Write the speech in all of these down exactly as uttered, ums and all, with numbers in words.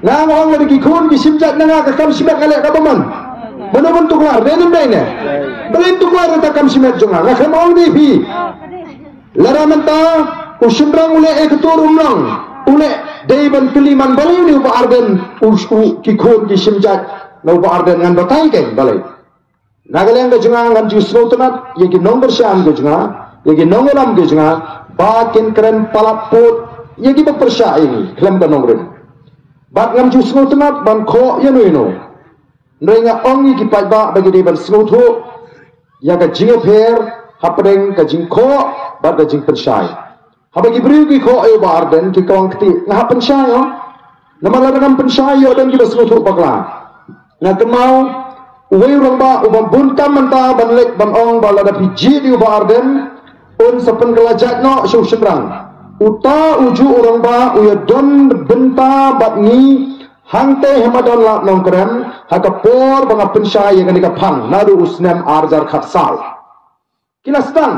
Nga nga ong lada ki khun ki shim jait na nga ka kam shimet nga leh kaba mon. Mano ban tuklar, dei ne ym dei ne? Balei tuklar ïa ka kam shimet jong nga, nga khlem ong ïa phi. Lada mynta u shynrang u leh ïa ka tur um long, u leh dei ban kylli man balei une u Bah Ardent, u, u ki khun ki shim jait na u Bah Ardent, ngan batai kein balei. Na ka liang ka jong nga ngan ju sngewtynnat ïa ki nongkyrshan ka jong nga, ïa ki nongïalam ka jong nga, ba kin kren palat pud ïa kiba pyrshah ïa ngi khlem ka nongrim. Bad ngam ju sngewtynnat ban khoh ïano ïano. Hynrei nga ong ïa ki paidbah ba ki dei ban sngewthuh ïa ka jingïapher hapdeng ka jingkhoh bad ka jingpynshai. Haba ki briew ki khoh ïa u Bah Ardent, ki kawang kti, nga hap pynshai ïa u. Namar lada ngam pynshai ïa u, don kiba sngewthuh bakla. Nga kynmaw uwei u rangbah uba bun kam mynta ban leit ban ong ba lada phi jied ïa u Bah Ardent, un sa pynkylla jait noh sha u shynrang. Uta ujuh u rangbah u ïadon bynta bad ngi hangtei ha madan Lad Nongkrem ha ka por ba nga pynshai ïa kane ka phang naduh u snem ar hajar khatsaw. Ki la sdang.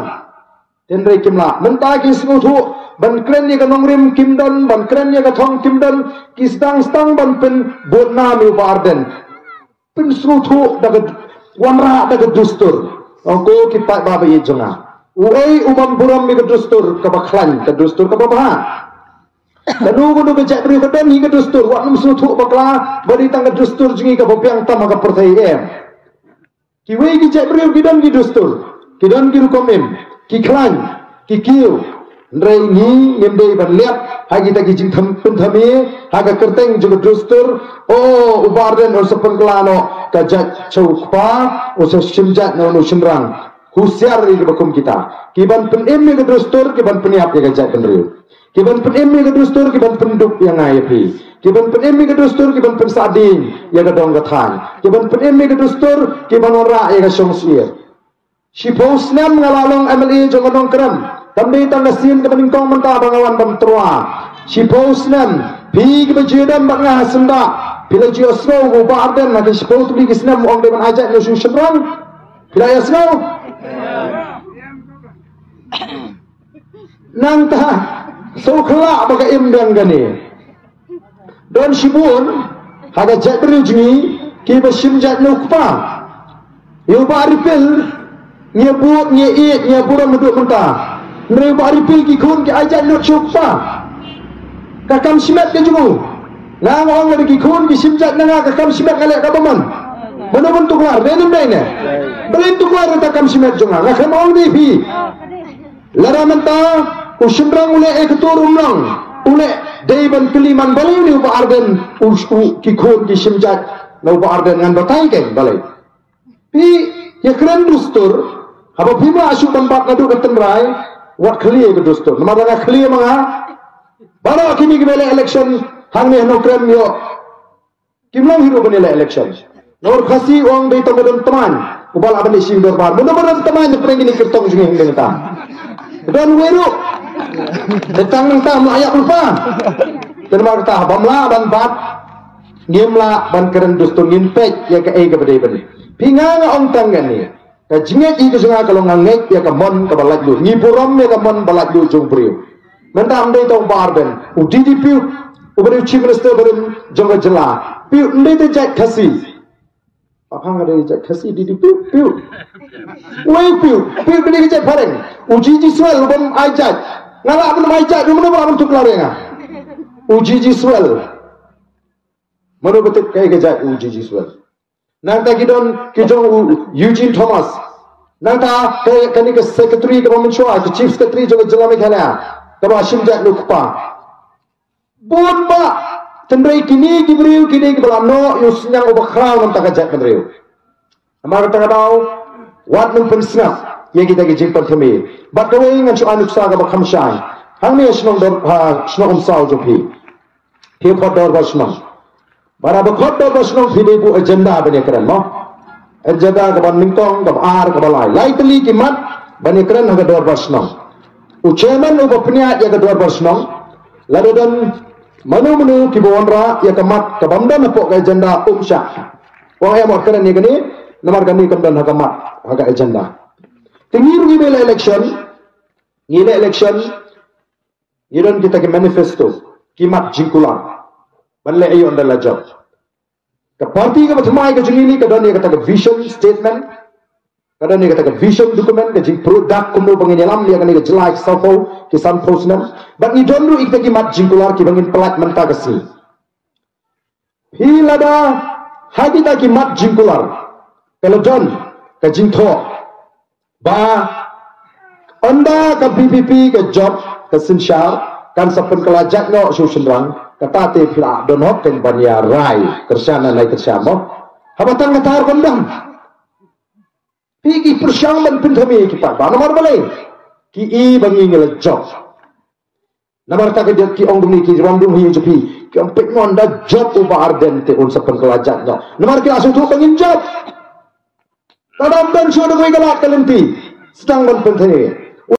Hynrei kim lah. Mynta ki sngewthuh ban kren ïa ka nongrim kim don, ban kren ïa ka thong kim don, ki sdang sdang ban pynbud nam ïa u Bah Ardent. Pynsngewthuh da ka, wanrah da ka dustur. Ong ko ki paidbah ba ïeit jong nga, uei u bym burom ïa ka dustur kaba khlaiñ, ka dustur kaba bha? Kano kano ka jaitbynriew ka don hi ka dustur, wat nym sngewthuh bakla ba dei tang ka dustur jong ngi kaba biang tam ha ka pyrthei, em. Kiwei ki jaitbynriew ki don ki dustur, ki don ki rukom im, ki khlaiñ, ki kiew. Hynrei ngi ngim dei ban leh ha kita ki jingtham, pynthame ha ka kyrteng jong ka dustur. O, u Bah Ardent un sa pynkylla noh ka jait sha u kpa, un sa shim jait na u shynrang. Husiar ïa kiba kum kita, ki ban pynim ïa ka dustur, ki ban pynïap ïa ka jaitbynriew. Ki ban pynim ïa ka dustur, ki ban pynduk ïa nga ïa phi. Ki ban pynim ïa ka dustur, ki ban pynsah ding ïa ka dong ka thaiñ. Ki ban pynim ïa ka dustur, ki ban wanrah ïa ka shongsyier. Shiphew snem nga la long M L A jong ka Nongkrem. Kam dei tang ka sien kaba nyngkong mynta ba nga wan ban tyrwa. Shiphew snem, phi kiba ju ïadon bad nga ha syndah, phi la ju ïohsngew u Bah Ardent ha ki shiphew tylli ki snem u ong dei ban ai jait na u shynrang? Phi la ïohsngew? Nangta, sngewkhlaiñ ba ka im biang kane. Don shibun ha ka jaitbynriew jong ngi kiba shim jait na u kpa. Ïa u Bah Ripil ngi bud, ngi ïeit, ngi burom haduh mynta. Hynrei u Bah Ripil ki khun ki ai jait lut sha u kpa. Ka kam shimet ka jong u. Nga nga ong lada ki khun ki shim jait na nga ka kam shimet nga leh kaba mon. Mano ban tuklar, dei ne ym dei ne? Balei tuklar ïa ka kam shimet jong nga, nga khlem ong ïa phi. Lada mynta u shynrang u leh ïa ka tur um long, u leh dei ban kylli man balei une u Bah Ardent, u, u, ki khun ki shim jait na u Bah Ardent, ngan batai kein balei. Phi ïa kren dustur, haba phim lah shuh ban bat naduh ka tynrai, wat khlieh ïa ka dustur. Namar lada nga khlieh ma nga, baroh kine kiba leh election hangne ha Nongkrem ïoh kim long hi ruh ban ïaleh election. Namar u Khasi u ong dei tang ba don tmaiñ uba lah ban leit shim dorbar. Mano ba don tmaiñ hapdeng kine ki kyrtong jong ngi hangta? Don uwei ruh. Te tang nangta ym lah ïap lypa. Te namar kata bym lah ban bat, ngim lah ban kren dustur, ngin peit ïa kaei kaba dei ban. Phi, nga nga ong tang kane. Ka jingngeit ïa ka jong nga ka long nga ngeit ïa ka mon kaba laitluid. Ngi burom ïa ka mon ba laitluid jong u briew. Mynta ym dei tang u Bah Ardent, u D D Pyut, uba dei u Chief Minister barim jong ka jylla. Pyut ym dei tang jait Khasi. Ba pha nga dei jait Khasi D D Pyut, Pyut. Uei u Pyut? Pyut ka dei ka jait phareng. U G G Swell u bym ai jait. Nga lah ban ym ai jait, u mano ba lah ban tuklar ïa nga? U G G Swell. Mano ba tip kaei ka jait u G G Swell? Nangta ki don ki jong u Eugene Thomas. Nangta ka, kane ka secretary kaba mynshuwa, ka chief secretary jong ka jylla Meghalaya, kaba shim jait na u kpa. Bun bah, hynrei kine ki briew ki dei kiba la noh ïa u synñiang uba khraw na ka bynta ka jaitbynriew. Namar kata ka daw, wat nym pynsngap ïa kita ki jingpynthame. Bad kawei ngan shu ai nuksa kaba kham shai. Hangne shnong Dor, ha shnong Umsaw jong phi. Phi khot dorbar shnong. Bad haba khot dorbar shnong phi dei buh agenda ban ïakren mo. Agenda kaba nyngkong, kaba ar, kaba lai. Lai tylli ki mat ban ïakren ha ka dorbar shnong. U chairman uba pynïaid ïa ka dorbar shnong, lada don mano mano kiba wanrah ïa ka mat kaba ym don hapoh ka agenda, um shah. Ong em, wat kren ïa kane, namar kane kam don ha ka mat, ha ka agenda. Te ngi ruh ngi ba ïaleh election, ngi leh election, ngi don kita ki manifesto, ki mat jingkular. Ban leh ïa ynda la jop. Ka party kaba thymmai ka jong ngi ka don ïa kata ka vision statement. Ka don ïa kata ka vision document, ka jingpyrkhat kumno ba ngin ïalam ïa kane ka jylla ki saw phew ki san phew snem. Bad ngi don ruh ïa kita ki mat jingkular kiba ngin pyllait mynta ka sngi. Phi lada ha kita ki mat jingkular ka la don ka jingthoh ba ynda ka VPP ka jop ka synshar kan sa pynkylla jait noh sha u shynrang, kata te phi la don hok kan ban ïa rai kyrshan, na rai kyrshan mo. Haba tang kata ruh ban don. Phi ki pyrshang ban pynthame ki paidbah namar balei? Ki i ba ngi ngi la jop. Namar kata ka jot ki ong kumne, ki wan dung hi jop hi. Ki ong peit mo, ynda jop u Bah Ardent te un sa pynkylla jait noh. Namar ki la sngewthuh ba ngin jop. Ka dang don shuh da kawei ka lad ka lynti. Sdang ban pynthame.